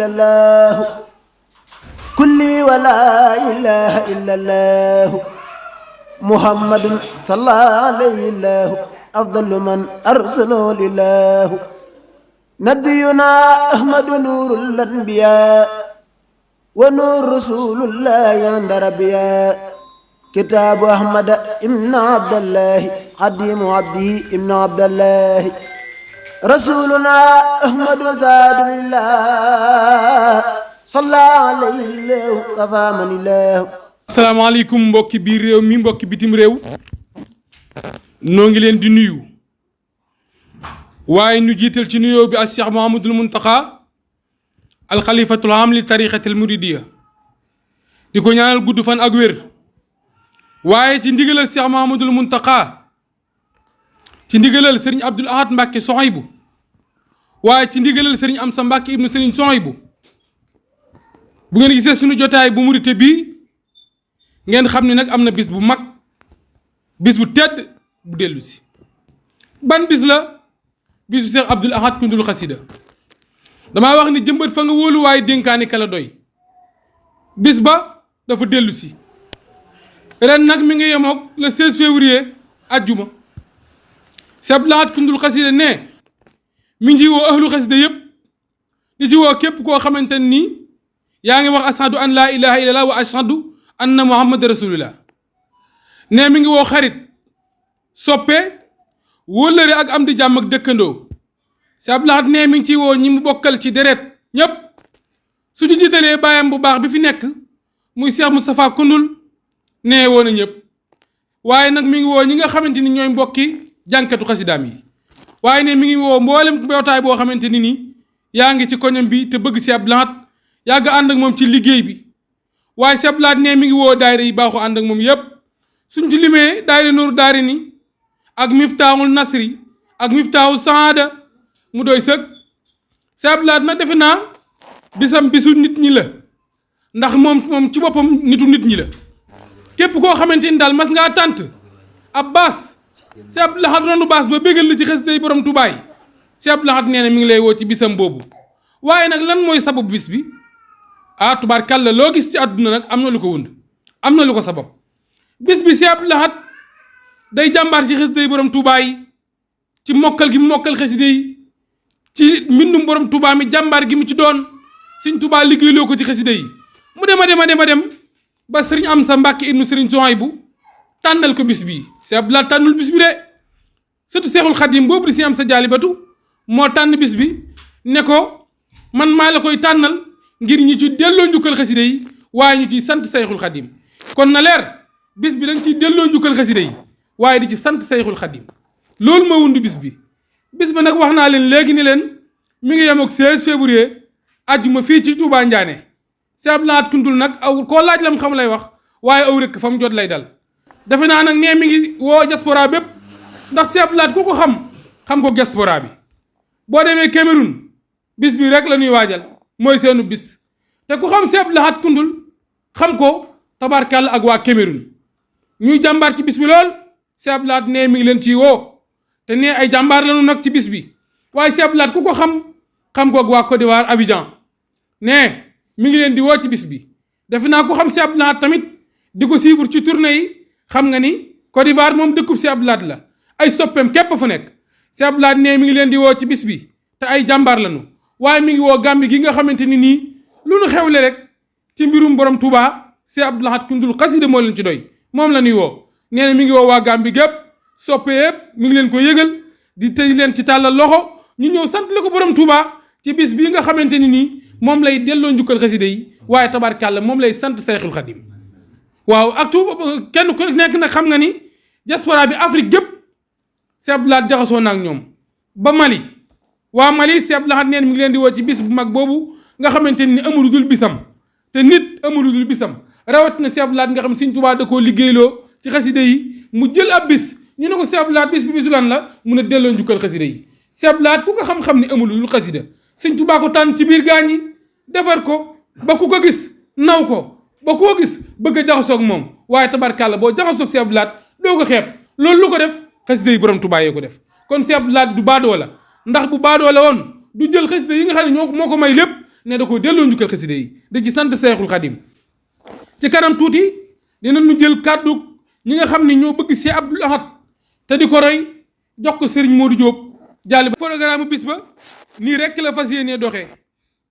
إلا الله كلي ولا إله إلا الله محمد صلى عليه الله أفضل من أرسله لله نبينا أحمد نور الأنبياء ونور رسول الله عند ربيا كتاب أحمد ابن عبد الله قديم عبده ابن عبد الله رسولنا أحمد زاد الله صلى عليه الله كفى من الله. asalaamaaleykum mbokki biir réew mi mbokki bitim réew noo ngi leen di nuyu waaye ñu jiital ci nuyoo bi ak Cheikh Mouhamadoul Mountakha al xalifatul am li tariqatil muridiya di ko ñaanal gudd fan ak wér waaye ci ndigalal Cheikh Mouhamadoul Mountakha ci ndigalal Serigne Abdoul Ahad Mbacke Sohaybou waaye ci ndigalal Serigne Amsa Mbacke ibnu Serigne Sohaybou bu ngeen gisee suñu jotaay bu murite bii ngeen xam ni nag am na bis bu mag bis bu tedd bu dellu si ban bis la bisu Cheikh Abdoul Ahad Koundoul Khassida damaa wax ni jëmbat fa nga wóolu waaye dénkaani kala doy bis ba dafa dellu si ren nag mi ngi yemook le 16 février ajjuma Cheikh Abdoul Ahad Koundoul Khassida ne mi ngi woo ahlu xasida yëpp di ci woo képp koo xamante ni yaa ngi wax ashadu an laa ilaha illallah wa ashadu anna muhammad rasulullah ne mi ngi woo xarit soppe wóllëre ak am di jàmm ak dëkkandoo Cheikh Abdoul Ahad ne mi ngi ciy woo ñi mu bokkal ci deret ñépp su ci jiitalee bàyyam bu baax bi fi nekk muy Cheikh Moustapha Koundoul ne woo na ñëpp waaye nag mi ngi woo ñi nga xamante ni ñooy mbokki jànkatu xasidaam yi waaye ne mi ngi woo mboolem mbootaay boo xamante ni nii yaa ngi ci koñam bi te bëgg Cheikh Abdoul Ahad yàgg ànd ak moom ci liggéey bi waaye Cheikh Abdoul Ahad ne mi ngi woo daayira yi baaxu ànd ak moom yépp suñ ci limee daayira Nuuru Daarayni ak Miftaahul Nasri ak Miftaahul Saada mu doy sëg Cheikh Abdoul Ahad nag defe naa bisam bisu nit ñi la ndax moom ci boppam nitu nit ñi la képp koo xamante ni daal mas ngaa tànt ab baas Cheikh Abdoul Ahad ronu baas ba bégal la ci xasida yi borom Tuubaa yi Cheikh Abdoul Ahad nee na mi ngi lay woo ci bisam boobu waaye nag lan mooy sababu bis bi ah tubaarkàlla loo gis ci àdduna nag am na lu ko wund am na lu ko sabab bis bi Cheikh Abdoul Ahad day jàmbaar ci xasida yi borom Tuubaa yi ci mokkal gi mu mokkal xasida yi ci mbindum borom Tuubaa mi jàmbaar gi mu ci doon Sëriñ Tuubaa liggéeyloo ko ci xasida yi mu dem a dem ba Sëriñ Amsa Mbàkke ibnu Sëriñ Sohaybou tànnal ko bis bii Cheikh Abdoul Ahad tànnul bis bi de surtout Seexul Xadim boobu di si am sa jaalibatu moo tànn bis bi ne ko man maa la koy tànnal ngir ñu ci delloo njukkal xasida yi waaye ñu ciy sant Seexul Xadim kon na leer bis bi dañ ciy delloo njukkal xasida yi waaye di ci sant Seexul Xadim loolu moo wund bis ba nag wax naa leen léegi ni leen mi ngi yem ak 16 février ajjuma fii ci Touba Ndiané Cheikh Abdoul Ahad Koundoul nag aw koo laaj lam xam lay wax waaye aw rëkk fa mu jot lay dal defe naa nag nee mi ngi woo diaspora bépp ndax Cheikh Abdoul Ahad ku ko xam ko diaspora bi boo demee Cameroun bis bi rek la ñuy waajal mooy seenu bis te ku xam Cheikh Abdoul Ahad Koundoul xam ko tabarkàlla ak waa Cameroun ñuy jàmbaar ci bis bi lool Cheikh Abdoul Ahad nee mi ngi leen ciy woo te nee ay jàmbaar lañu nag ci bis bi waaye Cheikh Abdoul Ahad ku ko xam ko ak waa Côte d'Ivoire Abidjan nee mi ngi leen di woo ci bis bi defe naa ku xam Cheikh Abdoul Ahad tamit di ko suivre ci tournée yi xam nga ni Côte d'Ivoire moom dëkkub Cheikh Abdoul Ahad la ay soppeem képp fa nekk Cheikh Abdoul Ahad nee mi ngi leen di woo ci bis bi te ay jàmbaar lañu waaye mi ngi woo Gàmbi gi nga xamante ni nii lu nu xewle rek ci mbirum borom Touba Cheikh Abdoul Ahad Koundoul Khassida moo leen ci doy moom la ñuy woo nee na mi ngi woo waa Gàmbi gépp soppe yëpp mi ngi leen ko yëgal di tëj leen ci tàllal loxo ñu ñëw sant la ko borom Touba ci bis bii nga xamante ni nii moom lay delloo njukkal xasida yi waaye tabarkàlla moom lay sant Seexul Xadim waaw ak kenn ku nekk nag xam nga ni diaspora bi Afrique gépp Cheikh Abdoul Ahad jaxasoo na ak ñoom ba Mali waa Mali Cheikh Abdoul Ahad neen mi ngi leen di woo ci bis bu mag boobu nga xamante ni amul dul bisam te nit amul dul bisam rawat na Cheikh Abdoul Ahad nga xam Sëriñ Tuubaa da koo liggéeyloo ci xasida yi mu jël ab bis ñu ne ko Cheikh Abdoul Ahad bis bi bisu lan la mun a delloo njukkal xasida yi Cheikh Abdoul Ahad ku ko xam-xam ni amul dul xasida Sëriñ Tuubaa ko tànn ci biir gaañ yi defar ko ba ku ko gis naw ko ba koo gis bëgg a jaxasoog moom waaye tabarkàlla boo jaxasoog Cheikh Abdoul Ahad doo ko xeeb loolu lu ko def xasida yi borom Tuubaa yee ko def kon Cheikh Abdoul Ahad du baadoo la ndax bu baadoo la woon du jël xasida yi nga xam ne moo ko may lépp ne da ko delloo njukkal xasida yi da ci sant Seexul Xadim ci kanam tuuti dinañu jël kàddu ñi nga xam ne ñoo bëgg Cheikh Abdoul Ahad te di ko roy jox ko Serigne Modou Diop jàll programme bis ba nii rek la fas yéenee doxee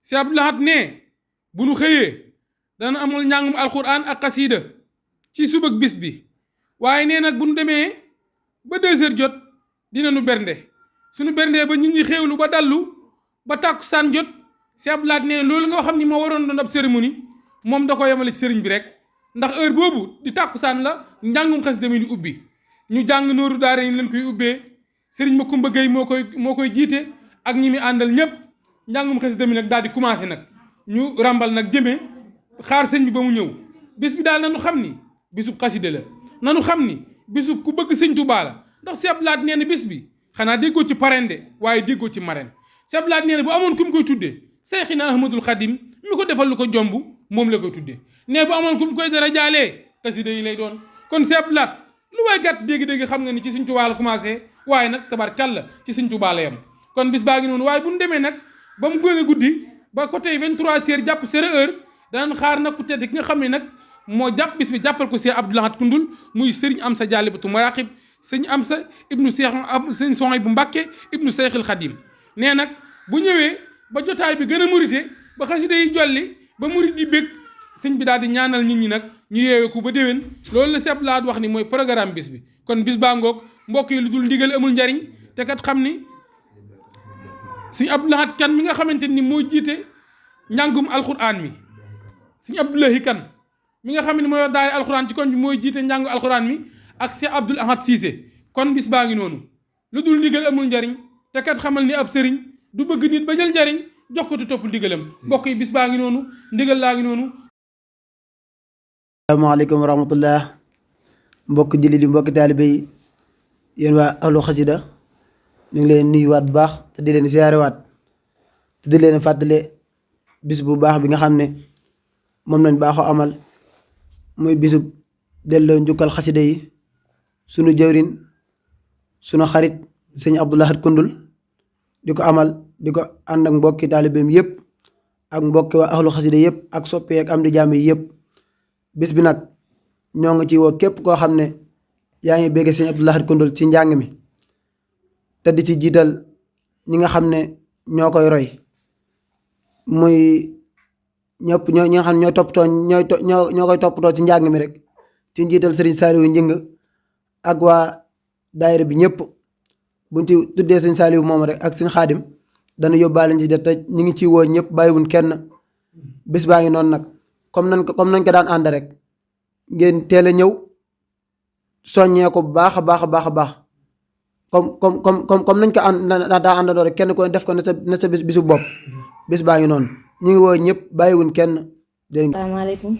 Cheikh Abdoul Ahad ne bu nu xëyee dana amul njàngum alxuraan ak xasiida ci suba ak bis bi waaye nee nag bu nu demee ba 2 heures jot dinañu bernde suñu berndee ba nit ñi xéewlu ba dallu ba tàkkusaan jot Cheikh Abdoul Ahad nee loolu nga xam ni moo waroon doon ab cérémonie moom da ko yemale ci sëriñ bi rek ndax heure boobu di tàkkusaan la njàngum xasida mi di ubbi ñu jàng nooru daara yi leen koy ubbee sëriñ Makumba Gueye moo koy jiite ak ñi mi àndal ñëpp njàngum xasida mi nag daal di commencé nag ñu ràmbal nag jëmee xaar sëñ bi ba mu ñëw bis bi daal nanu xam ni bisub xasida la nanu xam ni bisub ku bëgg sëñ Tuubaa la ndax Cheikh Abdoul Ahad nee na bis bi xanaa déggoo ci parrain de waaye déggoo ci marraine Cheikh Abdoul Ahad nee na bu amoon ku mu koy tuddee Seyxina Ahmadul Xadim mi ko defal lu ko jomb moom la koy tuddee ne bu amoon ku mu koy dara jaalee xasida yi lay doon kon Cheikh Abdoul Ahad lu waay gàtt dégg-dégg xam nga ni ci sëñ Tuubaa la commencé waaye nag tabarkàlla ci sëñ Tuubaa la yam kon bis baa ngi noonu waaye bu ñu demee nag ba mu gën a guddi ba côté 23h jàpp 0h danañ xaar nag ku tedd ki nga xam ne nag moo jàpp bis bi jàppal ko Cheikh Abdoul Ahad Koundoul muy sëriñ Amsa Jaalibatu Maraqib sëñ Amsa ibnu sëñ Sohaybu Mbàkke ibnu Seyxil Xadim nee nag bu ñëwee ba jotaay bi gën a murite ba xasida yi jolli ba murit yi bég sëñ bi daal di ñaanal nit ñi nag ñu yeewee ko ba déwén loolu la Cheikh Abdoul Ahad wax ni mooy programme bis bi kon bis baa ngoog mbokk yi lu dul ndigal amul njariñ te kat xam ni sëñ Abdoul Ahad kan mi nga xamante ni mooy jiite njàngum alxuraan mi sëñ Abdoulahi kan mi nga xam ne mooy yor daari alxuraan ci koñ bi mooy jiite njàngu alxuraan mi ak Cheikh Abdoul Ahad Cissé kon bis baa ngi noonu lu dul ndigal amul njariñ te kat xamal ni ab sëriñ du bëgg nit ba jël njariñ jox ko te topp ndigalam mbokk yi bis baa ngi noonu ndigal laa ngi noonu. asalaamaaleykum wa rahmatullah mbokk jullit yi mbokki taalibe yi yéen waa ahlu xasida ñu ngi leen nuyuwaat bu baax te di leen siyaarewaat te di leen fàttale bis bu baax bi nga xam ne moom lañ baaxoo amal muy bisub delloo njukkal xasida yi sunu jëwrin sunu xarit sëñ Abdoul Ahad Koundoul di ko amal di ko ànd ak mbokki taalibeem yëpp ak mbokki waa ahlu xasida yëpp ak soppee ak am di jàmm yi yëpp bis bi nag ñoo ngi ci woo képp koo xam ne yaa ngi bégge sëñ Abdoul Ahad Koundoul ci njàng mi te di ci jiital ñi nga xam ne ñoo koy roy muy ñëpp ñi nga xam ne ñoo koy toppatoo ci njàng mi rek ci njiital Serigne Saliou Njing ak waa daayira bi ñëpp buñ ci tuddee Serigne Saliou moom rek ak Serigne Xaadim dana yóbbaale ci te ñu ngi ciy woo ñëpp bàyyiwuñ kenn bis baa ngi noonu nag comme nañ ko daan ànd rek ngeen teel a ñëw soññee ko bu baax a baax a baax a baax comme nañ ko daa àndandoo rek kenn ko def ko na sa bisu bopp bis baa ngi noonu ñu ngi woo ñëpp bàyyiwuñ kenn. asalaamaaleykum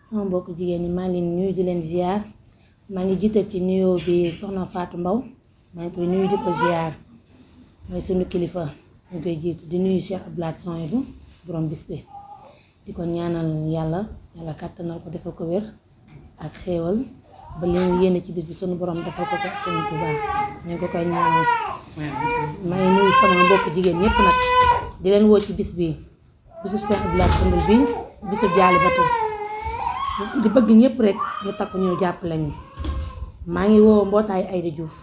sama mbokk jigéen ñi maa ngi leen nuyu di leen ziar maa ngi jiital ci nuyoo bi soxna Fatou Mbaw maa ngi koy nuyu di ko ziar mooy sunu kilifa ñu koy jiitu di nuyu Cheikh Abdoul Ahad Souhaïbou borom bis bi di ko ñaanal yàlla kàttanal ko defal ko wér ak xéewal ba li ñu yéene ci bis bi sunu borom defal ko ko sëñ Tuubaa ñu ngi ko koy ñaanal maa ngi nuyu sama mbokk jigéen ñëpp nag di leen woo ci bis bi bisub Cheikh Abdoul Ahad Koundoul bi bisub Jaalibatu di bëgg ñëpp rek ñu takku ñëw jàppale ñu maa ngi woo mbootaay Aïda Diouf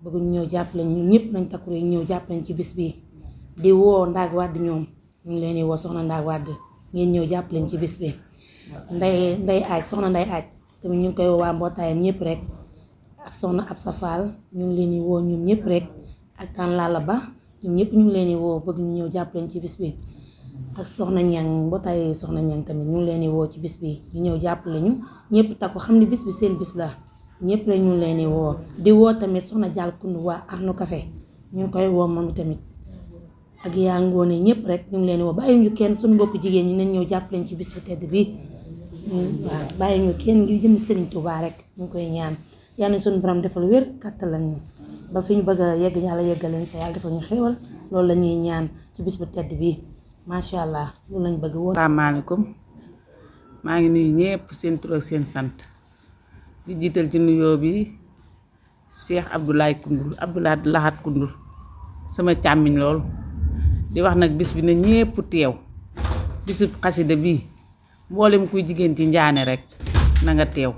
bëgg ñu ñëw jàppale ñu ñëpp nañ takku rek ñëw jàppale ñu ci bis bi di woo Ndaag Wàdd ñoom ñu ngi leen di woo soxna Ndaag Wàdd ngeen ñëw jàppale ñu ci bis bi nday aaj soxna nday aaj tamit ñu ngi koy woo waa mbootaayam ñëpp rek ak soxna Absa Fall ñu ngi leen di woo ñoom ñëpp rek ak Tane Lalla Ba ñoom ñëpp ñu ngi leen di woo bëgg ñu ñëw jàppale ñu ci bis bi ak soxna ñang mbootaay soxna ñang tamit ñu ngi leen di woo ci bis bi ñu ñëw jàppale ñu ñëpp takku xam ne bis bi seen bis la ñëpp rek ñu ngi leen di woo di woo tamit soxna Jaal Koundoul waa Arnu Café ñu ngi koy woo moom tamit ak yaa ngoone ñëpp rek ñu ngi leen di woo bàyyi ñu kenn suñu mbokk jigéen ñi nañ ñëw jàppale ñu ci bis bu tedd bi waaw bàyyi ñu kenn ngir jëm Serigne Touba rek ñu ngi koy ñaan yàlla na suñu borom defal wér kàttan lañu ba fi ñu bëgg a yegg yàlla yeggal leen fa yàlla defal ñu xéewal loolu la ñuy ñaan ci bis bu tedd bi macha allah loolu lañ bëgg woon. asalaamaaleykum maa ngi nuyu ñëpp seen tur ak seen sant di jiital ci nuyoo bi Cheikh Abdoul Ahad Koundoul sama càmmiñ lool di wax nag bis bi na ñëpp teew bisub xasida bii mboolem kuy jigéen ci Njaane rek na nga teew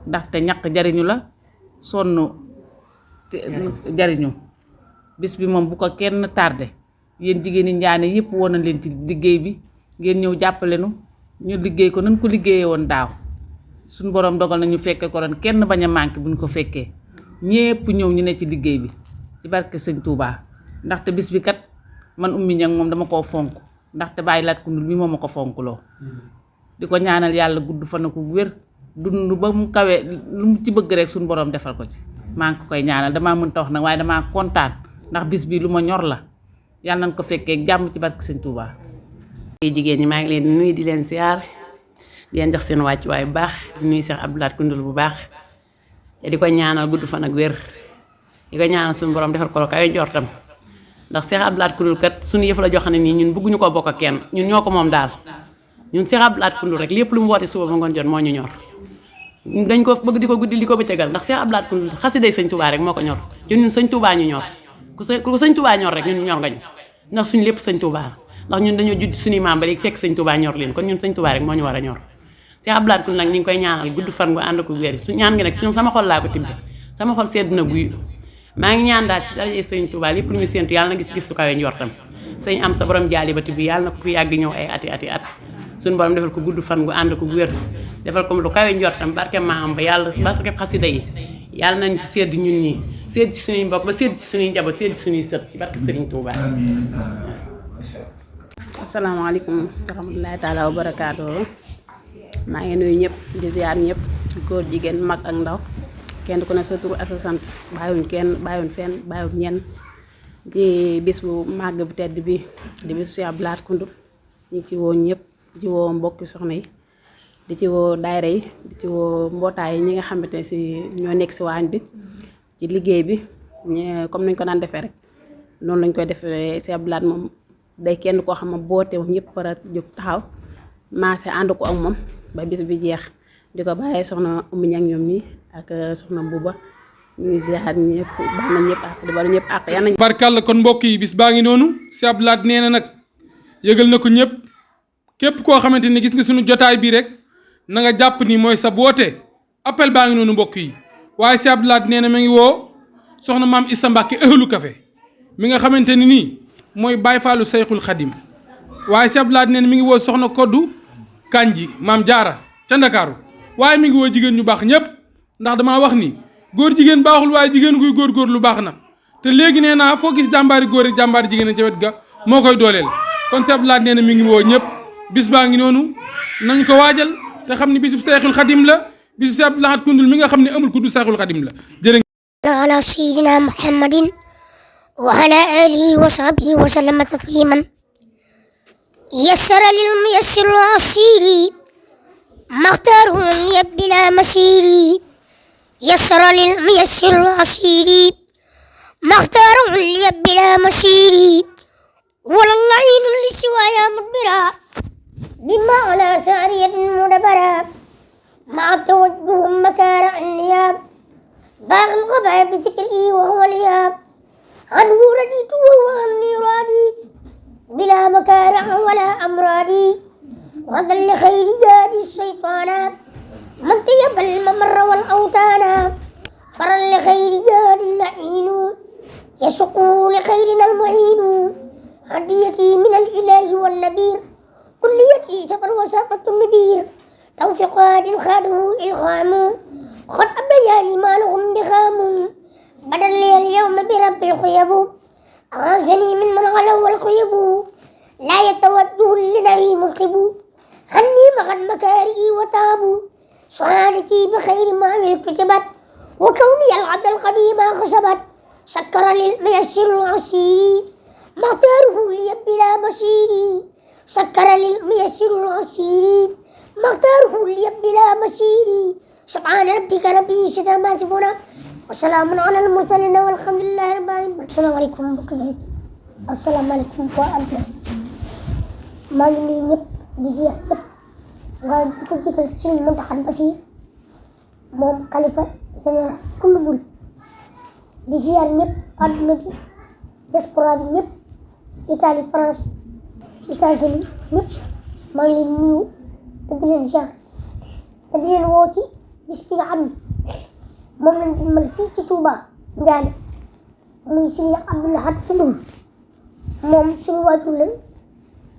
ndaxte ñaq jariñu la sonn jariñu bis bi moom bu ko kenn tardé yéen jigéeni Njaane yépp woon na leen ci liggéey bi ngeen ñëw jàppale nu ñu liggéey ko nan ko liggéeyee woon daaw suñu borom dogal na ñu fekke ko ren kenn bañ a manqué buñ ko fekkee ñépp ñëw ñu ne ci liggéey bi ci barke sëñ Touba ndaxte bis bi kat man Oumy Niang moom dama koo fonk ndaxte Baye Laat Koundoul mi moom ma ko fonkloo di ko ñaanal yàlla gudd fan ko wér dund ba mu kawe lu mu ci bëgg rek suñu borom defal ko ci maa ngi ko koy ñaanal damaa mënta wax nag waaye damaa kontaan ndax bis bi lu ma ñor la yàlla nañ ko fekkee jàmm ci barke sëñ Touba. jigéen ñi maa ngi leen di nuyu di leen siyaar di leen jox seen wàccuwaay bu baax di nuyu Cheikh Abdou Lahat Koundoul bu baax te di ko ñaanal gudd fan ak wér di ko ñaanal suñu borom defal ko kawe njortam ndax Cheikh Abdou Lahat Koundoul kat suñu yëf la jox ne nii ñun bëgguñu ko bokk ak kenn ñun ñoo ko moom daal ñun Cheikh Abdou Lahat Koundoul rek lépp lu mu woote suba ba ngoon jot moo ñu ñor dañ ko bëgg di ko guddi di ko bëccëgal ndax Cheikh Abdou Lahat Koundoul xasiday sëñ Touba rek moo ko ñor te ñun sëñ Touba ñu ñor ku sëñ Touba ñor rek ñun ñor nga ñu ndax suñu lépp sëñ Touba la ndax ñun dañoo judd suñuy maam ba léegi fekk sëñ Touba ñor leen kon ñun sëñ Touba rek moo ñu war a ñor Cheikh Abdou Lahat Koundoul nag ñu ngi koy ñaanal gudd fan gu ànd ko wér su ñaan gi nag suñu sama xol laa ko tibbe sama xol sedd na guy maa ngi ñaan daal ci daraje sëñ Touba lépp lu ñu séentu yàlla na gis lu kawe njortam sëñ am sa borom jaalibati bi yàlla na ko fi yàgg ñëw ay ati at suñu borom defal ko gudd fan gu ànd ko wér defal ko lu kawe njortam barke maam ba yàlla barke xasida yi yàlla nañ ci sedd ñun ñi sedd ci suñuy mbokk ba sedd ci suñuy njaboot sedd ci suñuy sët ci barke Sëriñ Touba. asalaamaaleykum wa rahmatulahi taala wa barakaatu maa ngi nuyu ñëpp di ziar ñëpp góor jigéen mag ak ndaw kenn ku ne sa tur ak sa sant bàyyiwuñ kenn bàyyiwuñ fenn bàyyiwuñ ñenn ci bis bu màgg bu tedd bi di bisu Cheikh Abdou Lahat Koundoul ñu ci woo ñëpp di ci woo mbokki soxna yi di ci woo daayira yi di ci woo mbootaay yi ñi nga xamante ne si ñoo nekk si waañ bi ci liggéey bi comme nañ ko daan defee rek noonu lañ koy defee Cheikh Abdou Lahat moom day kenn koo xam ne boote moom ñëpp war a jóg taxaw maase ànd ko ak moom ba bis bi jeex di ko bàyyee soxna Oumy Niang ñoom mi ak soxna Mbuba ñuy ziar ñëpp baax na ñëpp ak di bala ñëpp ak yan nañ barkàlla kon mbokk yi bis baa ngi noonu Cheikh Abdou Lahat nee na nag yëgal na ko ñëpp képp koo xamante ni gis nga suñu jotaay bii rek na nga jàpp ni mooy sa boote appel baa ngi noonu mbokk yi waaye Cheikh Abdou Lahat nee na ma ngi woo soxna maam Issa Mbacke Euhlou Café mi nga xamante ni nii mooy Baye Fallou Seyxul Xadim waaye Cheikh Abdou Lahat nee na mi ngi woo soxna Koddu Kanji maam Jaara ca Ndakaaru waaye mi ngi woo jigéen ñu baax ñëpp ndax damaa wax ni góor jigéen baaxul waaye jigéen guy góor lu baax na te léegi nee naa foo gis jàmbaari góor ak jàmbaari jigéen ca wet ga moo koy dooleel kon Cheikh Abdou Lahat nee na mi ngi woo ñëpp bis baa ngi noonu nañ ko waajal te xam ni bisub Seyxul Xadim la bisub Cheikh Abdou Lahat Koundoul mi nga xam ne amul ku du Seyxul Xadim la jërë على سيدنا محمد وعلى آله وصحبه وسلم تسليما يسر للميسر العسير ما اختاره بلا مسير يسر للميسر العسير ما اختاره بلا مسير ولا اللعين لسوايا مدبرا بما على سارية مدبرا مع التوجه مكارع النياب باغ الغبا بذكري وهو الياب عنه رديت وهو عني رادي بلا مكارع ولا أمرادي ردا لخير جادي الشيطان من طيب الممر والأوتان فرا لخير جادي اللعين يسق لخيرنا المعين هديتي من الإله والنبير كليتي سفر وسافة النبير توفيقات خاده إلغام قد أبياني ما لهم بخام بدل لي اليوم بربي الخيب أغاثني من من غلو الخيب لا يتوجه لنبي منقب هني مغن مكارئي وتاب سعادتي بخير ما كتبت وكوني العبد القديم خسبت سكر للميسر العسير مختاره لي بلا مسير سكر للميسر العسير مختاره لي بلا مسير سبحان ربك رب العزة عما يصفون وسلام على المرسلين والحمد لله رب العالمين. السلام عليكم بكرة. السلام عليكم ورحمة maa ngi nuyu ñëpp di ziar ñëpp nga di ko jiital ci Sëriñ Mountakha Bassirou moom xalifa général kullu murid di ziar ñëpp àdduna bi diaspora bi ñëpp Italie France États-Unis ñëpp maa ngi leen nuyu te di leen ziar te di leen woo ci bis bi nga xam ni moom lañ dimbal fii ci Touba Ndiané muy Serigne Abdou Lahad Koundoul moom suñu waajur la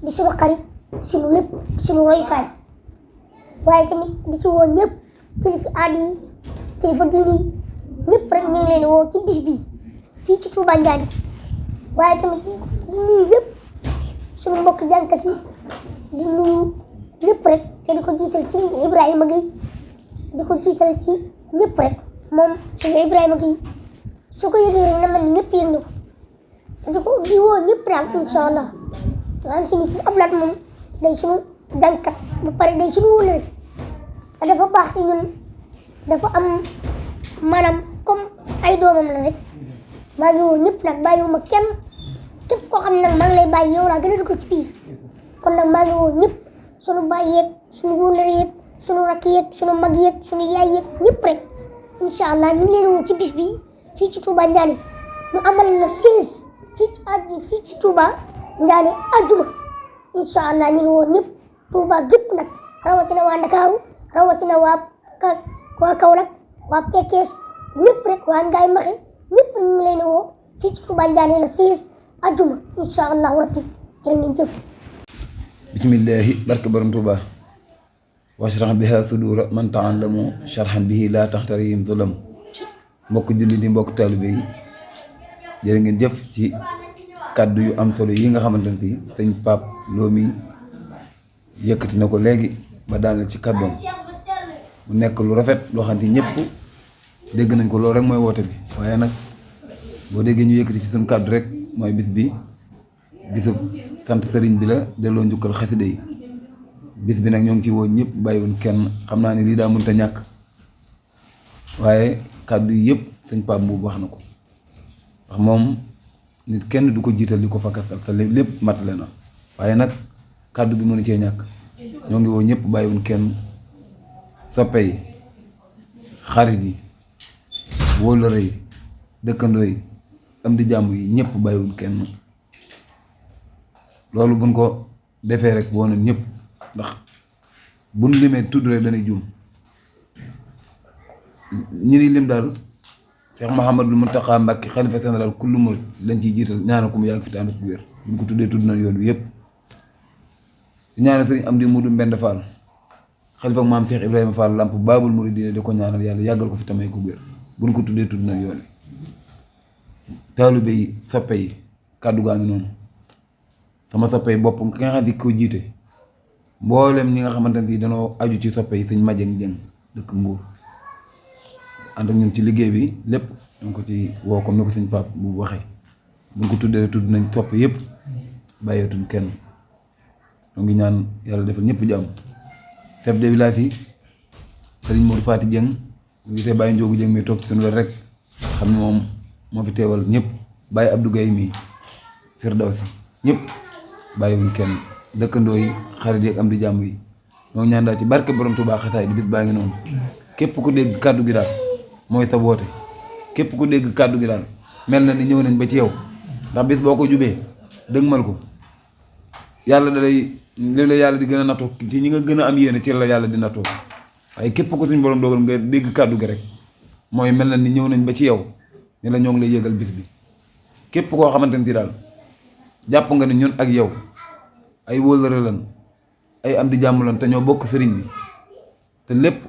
di suñu xarit suñu lépp suñu royukaay waaye tamit di ci woo ñëpp kilifa aada yi kilifa diine yi ñëpp rek ñu ngi leen woo ci bis bi fii ci Touba Ndiané waaye tamit di nuyu lépp suñu mbokk jànkat yi di nuyu lépp rek te di ko jiital ci Ibrahima Gueye di ko jiital ci ñëpp rek moom suñu Ibrahima Gueye su ko yëgee rek na man ni ñëpp yëg na ko te di ko di woo ñëpp daal incha allah nga xam si ni si Abdou Lahad moom day suñu jànkat ba pare day suñu wóolare te dafa baax ci ñun dafa am maanaam comme ay doomam la rek maa ngi woo ñëpp nag bàyyiwuma kenn képp koo xam ne nag maa ngi lay bàyyi yow laa gën a dugg ci biir kon nag maa ngi woo ñëpp suñu baay yeeg suñu wóolare yeeg suñu rakk yeeg suñu mag yeeg suñu yaay yeeg ñëpp rek incha allah ñu ngi leen woo ci bis bi fii ci Touba Ndiané ñu amal la 16 fii ci Touba Ndiané àjjuma incha allah ñu ngi woo ñëpp Touba gépp nag rawatina waa Ndakaaru rawatina waa Kaolack waa Pekes ñëpp rek waa Ngaye Maxe ñëpp ñu ngi leen woo fii ci Touba Ndiané la 16 àjjuma incha allah rabbi jërë ngeen jëf. bismillahi barke borom Touba washrah biha sudura man ta'allamu sharhan bihi la taxtarihim zulam mbokk julli di mbokk taalibe yi jërë ngeen jëf ci kàddu yu am solo yi nga xamante ne si sëñ Pape Lo mi yëkkati na ko léegi ba daaneel ci kàddoom mu nekk lu rafet loo xam ne ñëpp dégg nañ ko loolu rek mooy woote bi waaye nag boo déggee ñu yëkkati ci suñu kàddu rek mooy bis bi bisu sant sëriñ bi la delloo njukkal xasida yi bis bi nag ñoo ngi ci woo ñëpp bàyyiwuñ kenn xam naa ne lii daa mënta ñàkk waaye kàddu yi yëpp sëñ Pape Mbuub wax na ko ndax moom nit kenn du ko jiital di ko fakkatal te lépp matale na waaye nag kàddu gi mënu cee ñàkk ñoo ngi woo ñëpp bàyyiwuñ kenn soppe yi xarit yi wóolare yi dëkkandoo yi am di jàmm yi ñëpp bàyyiwuñ kenn loolu buñ ko defee rek woon ñëpp ndax buñ limee tudd rek dañuy juum ñi ni lim daal Cheikh Mouhamadul Mountakha Mbacké xalifa général kullu murid lañ ciy jiital ñaanal ko mu yàgg fi te ànd ak wér buñ ko tuddee tudd nañ yoon wi yëpp ñaanal sëriñ Amdi Mudu Mbend Fall xalifa maam Cheikh Ibrahima Fall Lamp Baabul Muridiina di ko ñaanal yàlla yàggal ko fi tamay ko wér buñ ko tuddee tudd nañ yoon wi taalibe yi soppe yi kàddu gaa ngi noonu sama soppe yi bopp nga xam ne ko jiite mboolem ñi nga xamante ne danoo aju ci soppe yi sëñ Majeng Jeng dëkk Mbuur ànd ak ñun ci liggéey bi lépp ñu ko ci woo comme ni ko sëñ Pape bu waxee buñ ko tuddee tudd nañ sopp yëpp bàyyeetuñ kenn ñoo ngi ñaan yàlla defal ñëpp jàmm chef de village yi sëriñ Modou Fati Jeng bu gisee Baye Njoogu Jeng mi toog ci suñu wet rek xam ne moom moo fi teewal ñëpp Baye Abdou Gaye mi Firdawsi ñëpp bàyyiwuñ kenn dëkkandoo yi xarit yi ak am di jàmm yi ñoo ngi ñaan daal ci barke borom Touba xasaay di bis baa ngi noonu képp ku dégg kàddu gi daal mooy sa woote képp ku dégg kàddu gi daal mel na ni ñëw nañ ba ci yow ndax bis boo ko jubee dëgmal ko yàlla da lay léeg-léeg yàlla di gën a nattoo ci ñi nga gën a am yéene ci la yàlla di nattoo waaye képp ko suñ borom dogal nga dégg kàddu gi rek mooy mel na ni ñëw nañ ba ci yow ni la ñoo ngi lay yëgal bis bi képp koo xamante ni daal jàpp nga ne ñun ak yow ay wóolare lan ay am di jàmm lan te ñoo bokk sëriñ bi te lépp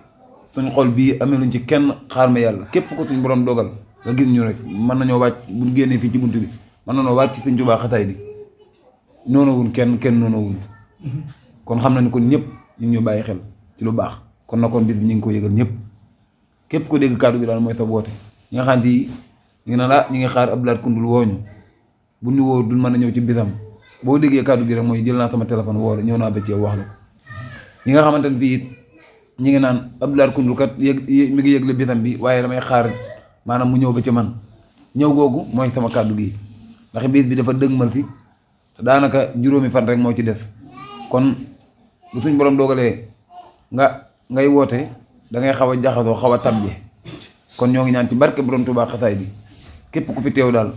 suñ xol bii amee luñ ci kenn xaar ma yàlla képp ko suñ borom dogal nga gis ñu rek mën nañoo wàcc buñ génnee fii ci bunt bi mën nañoo wàcc ci sëñ Tuubaa xasaay di noonowun kenn noonowun kon xam na ni kon ñëpp ñu ngi ñu bàyyi xel ci lu baax kon na kon bis bi ñu ngi ko yëgal ñëpp képp ko dégg kàddu gi daal mooy sa woote ñi nga xam ci ñu ngi naan ñi ngi xaar Abdou Lahad Koundoul wooñu bu ñu woo duñ mën a ñëw ci bisam boo déggee kàddu gi rek mooy jël naa sama téléphone woo la ñëw naa ba ci yow wax la ko ñi nga xamante ne fii it ñi ngi naan Abdou Lahad Koundoul kat mi ngi yëgle bisam bi waaye damay xaar maanaam mu ñëw ba ci man ñëw googu mooy sama kàddu gi ndax bis bi dafa dëgmal si te daanaka juróomi fan rek moo ci des kon bu suñ borom dogalee ngay woote da ngay xaw a jaxasoo xaw a tabje kon ñoo ngi ñaan ci barke borom Touba xasaay bi képp ku fi teew daal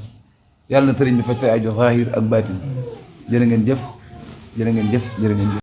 yàlla na sëriñ bi faj say aajo zaahir ak baatin jërë ngeen jëf jërë ngeen jëf jërë ngeen jëf